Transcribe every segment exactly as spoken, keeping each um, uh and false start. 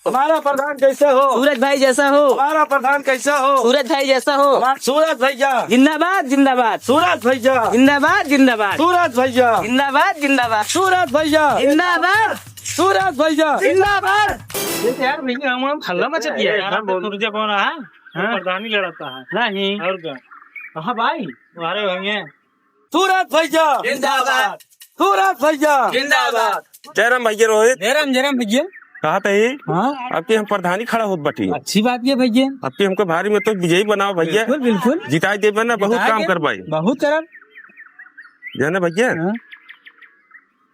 हमारा प्रधान कैसा हो? सूरज भाई जैसा हो। हमारा प्रधान कैसा हो? सूरज भाई जैसा हो। हमारा सूरज भैया। जिंदाबाद, जिंदाबाद। सूरज भैया। जिंदाबाद, जिंदाबाद। सूरज भैया। जिंदाबाद, जिंदाबाद। सूरज भैया। जिंदाबाद। सूरज भैया। जिंदाबाद। ये तो यार भैया, हम, हम हल्ला मचा दिया यार, हम तो सूरज कौन रहा? हाँ? प्रधानी लड़ता है। नहीं। और क्या? कहाँ भाई? हमारे होंगे। सूरज भैया। जिंदाबाद। सूरज भैया। जिंदाबाद। जय राम भैया रोहित। जय राम, जय राम भैया। कहा थे? हाँ। अब की हम प्रधानी खड़ा होत बाटी। अच्छी बात ये भैया। अब की हमको भारी में तो विजयी बनाओ भैया। बिल्कुल, बिल्कुल। जिताई देबे ना, बहुत जिताई काम देबे। करवाई। बहुत करब। जाने भैया, हाँ।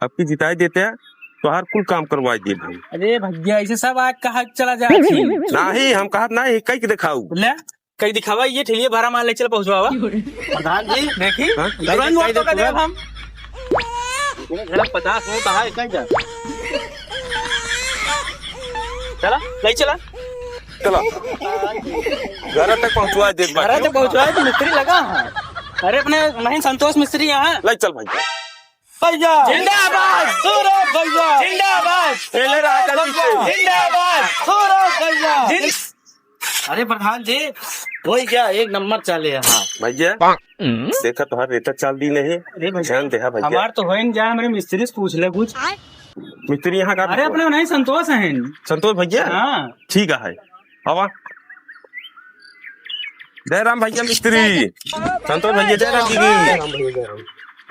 अब की जिताई देते हैं, तोहार कुल काम करवाई देब हम। अरे भैया, ऐसे सब आग कहा चला जाए। नहीं, हम कहत नहीं, कई के दिखाऊ। ले। कई दिखावा, ये ठेलिया भरा माल ले चल पहुंचवावा। प्रधान जी, देखी, हाँ? तुरंत वोट तो कर देब हम। मेरा पचास वोट है, कहीं जा। चला, ले चला। चला। घर तक पहुंचवा दे, घर तक पहुंचवा दे, मिस्त्री लगा है। अरे, अपने महीन संतोष मिस्त्री यहाँ। ले चल भाई। भैया। जिंदाबाद। सूरज भैया। जिंदाबाद। पहले रहा जल्दी से। जिंदाबाद। सूरज भैया। जिन-, अरे प्रधान जी, वही क्या, एक नंबर चाले है। हाँ। भैया, देखा तोहार रेता चाल दी नहीं। अरे भैया, ध्यान देहा भैया। हमार तो होइन जा, हमरे मिस्त्री से पूछ ले कुछ। मिस्त्री यहाँ का अरे रुको। अपने नहीं संतोष हैं। संतोष भैया? हाँ। ठीक है, आवा। जय राम भैया मिस्त्री। संतोष भैया, जय राम जी की। जय राम भैया, जय राम।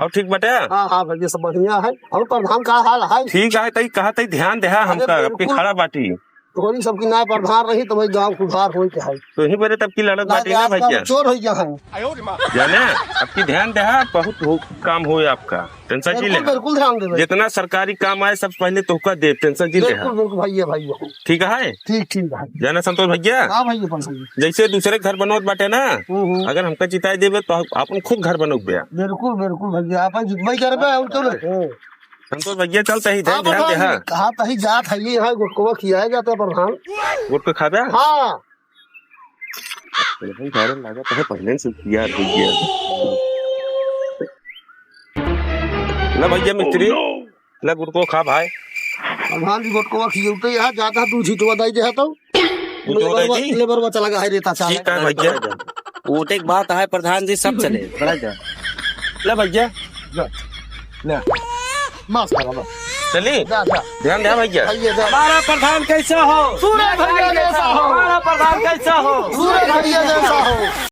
और ठीक बटे? हाँ, हाँ भैया, सब बढ़िया है। और प्रधान का हाल है? ठीक है, तई कहा तई ध्यान देहा अरे हमका, अब की बिल्कुल। खड़ा बाटी। तोहरी सबकी नाय प्रधान रही तो भाई गाँव सुधार होई के है। तो ही बरे तब की लड़त ना बाटी ना आज का भैया। चोर हो गया है। जाने, अब की ध्यान देहा, बहुत हो, काम होए आपका। टेंशन जी बिल्कुल, ले। बिल्कुल ध्यान देबे। जितना सरकारी काम आए, सब पहले तोहका दे, टेंशन जी ले। बिल्कुल, बिल्कुल, भैया, भैया। ठीक है? ठीक, ठीक है। जाना संतोष भैया? हाँ भैया, अपन भैया। जैसे दूसरे घर बनोत बाटे ना, हम्म, हम्म। अगर हमका जिताई देबे, तो आप, आपन खुद घर बनोबे। बिल्कुल, बिल्कुल भैया, आपन जितवाई करबे, और चलो। संतोष भैया, चल तही, हाँ, ध्यान, ध्यान दे, प्रधान जी, हाँ। कहाँ तही जात है, ये यहाँ गुटकवा खियाया जाता है, प्रधान। गुटका खाबे? हाँ। पहले ही viral लागत है, पहले से तैयार हो गया। ला भैया मिस्त्री, ला गुटको खा भाई। प्रधान जी, गुटकवा खियौते यहाँ जाता है, तू झिटवा दाई दे तो। गुटको दाई दी? लेबर बचा लगा है, रेता चाल। ठीक है भैया। वोटे के बात है प्रधान जी, सब चले। बड़ा जा। ला भैया। जा। ले। माफ करो, बस। चली? जा, जा। ध्यान दे भैया। भैया, जा। हमारा प्रधान कैसा हो? सूरज भैया जैसा हो। हमारा प्रधान कैसा हो? सूरज भैया जैसा हो।